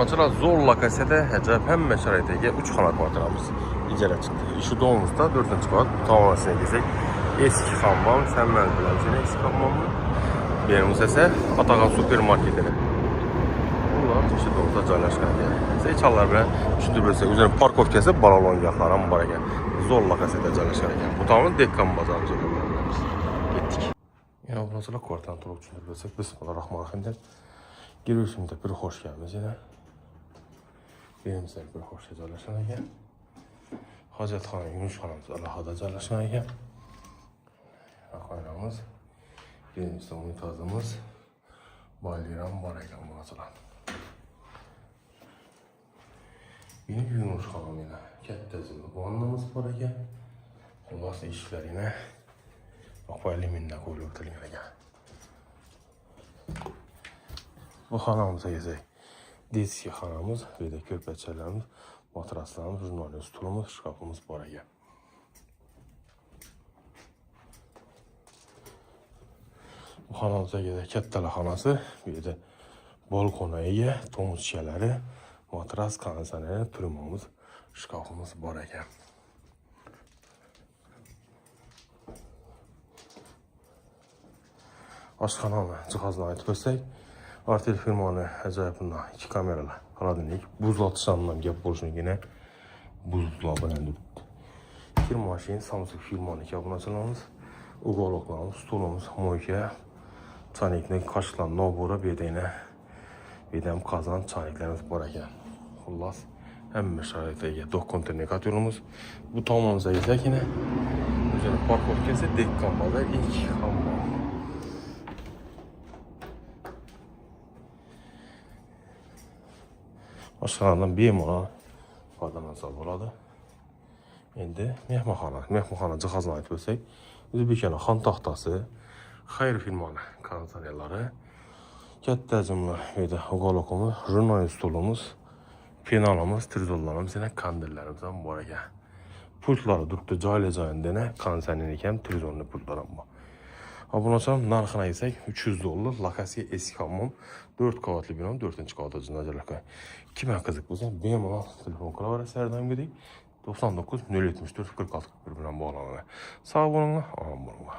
Obunachilar, zo'r lokatsiyada ajoyib hamma sharoitga ega 3 xona kvartiramiz ijara chiqdi. Ishi domimizda 4-qavat, tomonasiga kelsak, eski hammom, sen bilan eski hammomni. Bu yerimiz esa Atag'an supermarketini. Ular ishi domimizda joylashgan ekan. Seychallar bilan tushuntirib bersak, o'zini parkovkasi, balongohlar ham bor ekan. Zo'r lokatsiyada joylashgan ekan. Bu tomon Dekkan bozori joylashgan. Ketdik. Ya obunachilar, kvartirani to'liq tushuntirib bersak, bismillahirrohmanirrohim deb girishimda bir xo'sh kelamiz yana. Birimizda bir xo'shga joylashgan ekan. Hojatxona, yumushxonamiz alohida joylashgan ekan. Oynamiz, birimizda unitazimiz, balyer ham bor ekan masalan. Yine yumushxona yana katta vannamiz bor ekan. Xullas eshiklar yana alyumindan qo'yilib o'tilgan ekan. Bu xonamizga kelsak, detskiy xonamiz, bu yerda ko'rpachalarimiz, matraslarimiz, jurnalli stulimiz, shkafimiz bor ekan. Bu xonamizga kelsak, kattalar xonasi, bu yerda balkona ega, to'ng'izchalari, matras, konditsioner, trumamiz, shkafimiz bor ekan. Oshxonani jihozini aytib o'tsak, Artel firmani ajoyib bundan 2 kameralar, холодильник, buzlatishdan gap bo'lishligini buzlar bilan turibdi. Kir mashin Samsung firmaniki obunachilarimiz, ugoloklarimiz, stulimiz, moyka, chanikni, qoshiqlar, nobori, bu yerda yana bu yerda ham qozon, chaniklarimiz bor ekan. Xullas, hamma sharoitga ega dok konteyner. Bu tomonimizga kelsak yana o'zini parkovkasi, Dekkan bozor, ikki hammom. Oshxonadan bemalol foydalansa bo'ladi. Endi mehmonxona, mehmonxona jihozini aytib o'tsak, O'zbekiston xon taxtasi, Xayr firmani konditsionerlari, katta hajmli bu yerda ugolokimiz, jurnal stolimiz, penalimiz, trizollarimiz, yana kandillarimiz ham bor ekan. Pultlari turibdi joyli joyida, yana konditsioner ham, trizolli pultlar ham bor. Obunachilar, narxini aytsak, $300, lokatsiya eski hammom, 4 qavatli bino, 4-qavatda joylashgan. Kimga qiziq bo'lsa, bemalol telefon qilaverasiz har doimgidek. 99 074 46 41 bilan bog'lanadi. Sog' bo'linglar, omon bo'linglar.